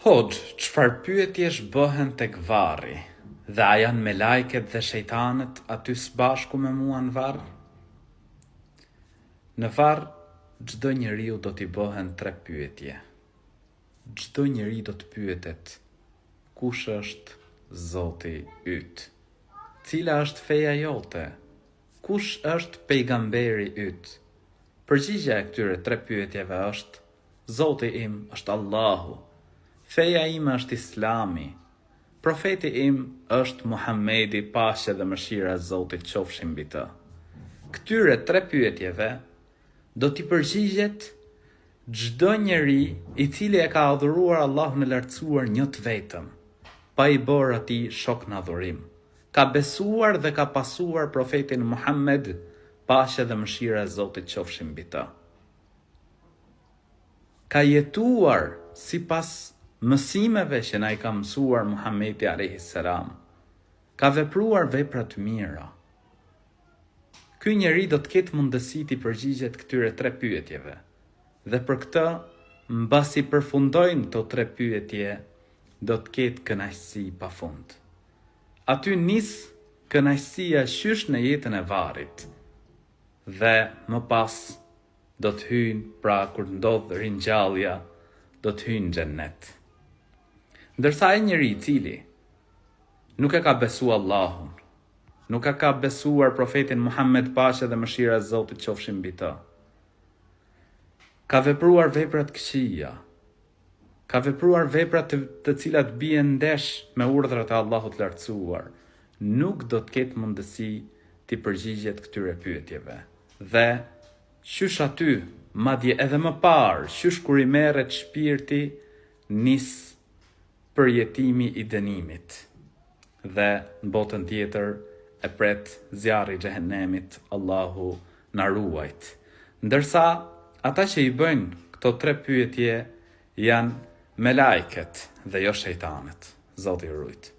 Hoxhë, çfarë pyetjesh bëhen tek varri dhe a janë melajket dhe shejtanët aty së bashku me mua në varr? Në varr çdo njeriu do t'i bëhen tre pyetje. Çdo njeri do të pyetet, kush është Zoti yt? Cila është feja jote? Kush është pejgamberi yt? Përgjigja e këtyre tre pyetjeve është Zoti im është Allahu, feja ime është Islami, Profeti im është Muhammedi paqja dhe mëshira e Zotit qofshin mbi të. Këtyre tre pyetjeve do t'i përgjigjet çdo njeri i cili e ka adhuruar Allahun e Lartësuar një të vetëm, pa i bërë atij shok në adhurim, ka besuar dhe ka pasuar Profetin Muhammed paqja dhe mëshira e Zotit qofshin mbi të. Ka jetuar sipas mësimeve që na i ka mësuar Muhamedi alejhi selam. Ka vepruar vepra të mira. Ky njeri do të ketë mundësi t'i përgjigjet këtyre tre pyetjeve. Dhe për këtë, mbasi përfundojnë këto tre pyetje, do të ketë kënaqësi pafund. Aty nis kënaqësia qysh në jetën e varrit. Dhe më pas do të hyjnë, pra kur të ndodhë ringjallja, do të hyjnë në xhennet. Ndërsa ai njeri i cili nuk e ka besu Allahun, nuk e ka besuar profetin Muhammed paqja dhe mëshira e Zotit qofshin mbi të, ka vepruar vepra të këqija, Ka vepruar vepra të, të cilat bien ndesh me urdhrat e Allahut të Lartësuar, nuk do të ketë mundësi t'i përgjigjet këtyre pyetjeve. Dhe, qysh aty, madje edhe më parë, qysh kur i merret shpirti, nis përjetimi i dënimit. Dhe, në botën tjetër, e pret zjarri i xhehenemit, Allahu na ruajt. Ndërsa, ata që i bëjnë këto tre pyetje janë melajket dhe jo shejtanët. Zoti ju rujt.